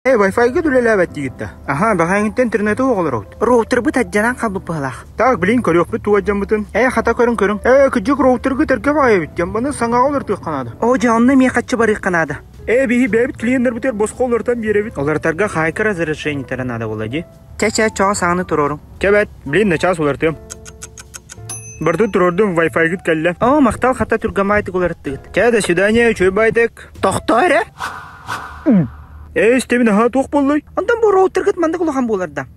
Э, Wi-Fi-гыт үлэлээбэт диигит да? Аха, бэҕэһээҥҥиттэн интернети оҕолоробут. Роутербыт алдьанан хаалбыт быһыылаах. Так, блин, көрүөхпүт тугу алдьаммытын. Э, хата көрүҥ-көрүҥ. Э, кырдьык роутергыт эргэ баҕайы эбит диэн, маны саҥаҕа уларытыахха наада. Оо, дьэ, онно эмиэ хаччы барыахха наада. Э, биһи бэйэбит клиеннэрбитигэр босхо уларытан биэрэбит. Уларытарга хаайка разрешениетара наада буолла дии. Чэ-чэ, чоҕо саҥаны туруоруҥ. Кэбэт, блин, начаас уларытыам. Барытын туруордум, Wi-Fi-гыт кэллэ. Оо, махтал хата түргэн баайтык уларыттыгыт. Чэ, до свидания, үчүгэй баайтык. Тохтоо эрэ. Ээ, истэбин аһаа туох буоллуй? Онтон бу роутергыт маннык улахан буолар да?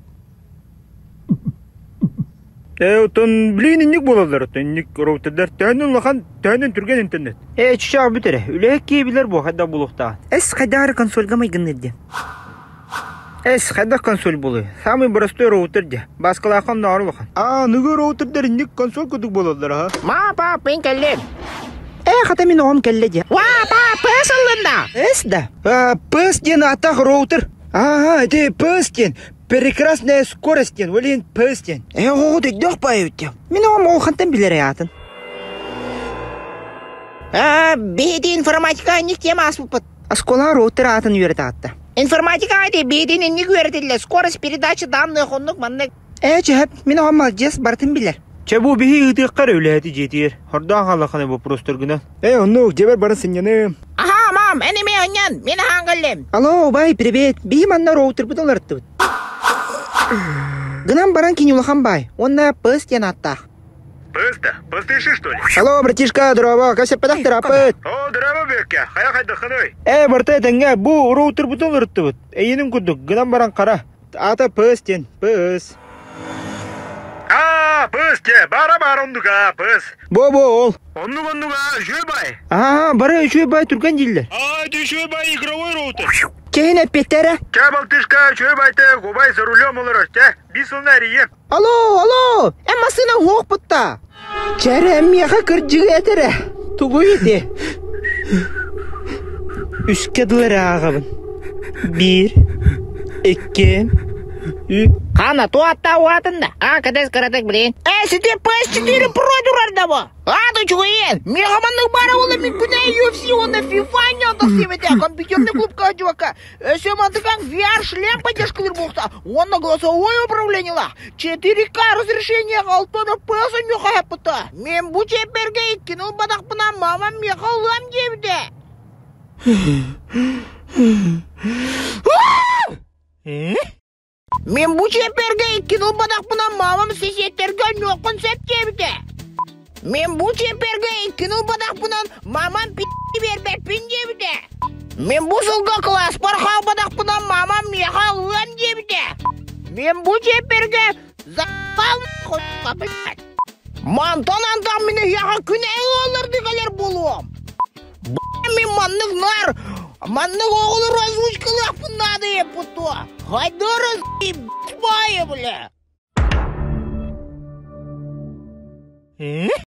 Ээ, оттон билигин инник буолаллар, оттон инник роутердар төһөннөн улахан, төһөннөн түргэн интернет. Ээ, чычаах бүт эрэ. Үлэһит киһи билэр буо, хайдах буолуохтааҕын. Эс, хайдах эрэ консольга майгынныыр диэн. Эс, хайдах консоль буолуой? Самый простой роутер дьэ. Бааскалаахха оннооҕор улахан. Аа, аныгы роутердар инник консоль курдук буолаллар аха. Ма, пап, мин кэллим. Ээ, хата мин оҕом кэллэ диэ. Ва, пап, PS ыллынна. Эс да? А, PS диэн ааттаах роутер. Ага, ити PS диэн. Прекрасная скорость диэн, ол иһин PS диэн. Ээ, оҕоҕут өйдөөх баайыбыт диэн. Мин оҕом ол хантан билэр аатын? Аа, биһиги информатика инник тема ааспыппыт. Оскуола роутер аатын үөрэтэ аатта. Информатика ити биһигин инник үөрэтиллэр. Скорость передачи данных оннук маннык. Ээ, чөһөп, мин оҕом маладьыас барытын билэр. Чэ бу биһи ыытыахха эрэ үлэһити дьиэтигэр. Хордоон хааллаххына боппуруостаргынан. Ээ, оннук, дьиэбэр баран сынньаныым. Аха, мам, эн эмиэ анньан, мин аһаан кэллим. Алло, убай, привет. Биһи манна роутербытын уларыттыбыт. Гынан баран кини улахан баай уонна PS диэн ааттаах. Пыста, пыстыши, что ли? Алло, братишка, здорово, кэсэппэтэх терапевт. О, здорово, Бекка, хайа хайдаххыный? Ээ, барыта этэҥҥэ, бу роутербутун уларыттыбыт. Эйиэнин курдук, гынан баран хара. Аата пыс диэн, пыс. Аа, пыс те, бара-бара оннуга, пыс. Бо-бо ол. Оннук-оннуга, үчүгэй бай. Аа, бары үчүгэй бай түргэн дииллэр. Аа, это үчүгэй бай игровой роутер. Киһин эппиэттэрэ. Чэ, балтышка, үчүгэй байты, губай за рулем олорор, чэ, бис сылына эрийиэм. Алло, алло, эн массыына уһуохпутта. Чэрэ, миэхэ кырдьыгы этэрэ. Тугуй ити? Үскэ дылы эрэ ааҕабын. Биир, икки, үс. Хана, туатта уатында. А, кадес кыратык блин. Э, сити PS4 Pro турар да бу. Аата үчүгэйиэн! Миэхэ маннык баара буолла мин күнэ UFC уонна FIFA оонньоон тахсыбыта компьютерный клубка чувака. Өссө мантыкаҥ VR шлем поддержкалыыр буолта уонна голосовое управлениелаах 4К разрешение 6 FPS онньуха хаппыта. Мин бу чиэппэргэ иккини ылбатахпына мамам миэхэ ылыам диэбитэ. Мин бу чиэппэргэ иккини ылбатахпына мамам сэсиэттэргэ онньуоххун сөп диэбитэ. Мин бу чиэппэргэ иккини ылбатахпынан мамам пи биэрбэппин диэбитэ. Мин бу сылга кылааспар хаалбатахпына мамам миэхэ ылыам диэбитэ. Мин бу чиэппэргэ за***ал блядь. Мантан антах мин эһиэхэ күн ыалларды кэлэр буолуом. Мин маннык наар маннык оҕолору озвучкалыахпын наада еппут дуо? Хайдары баайы бля.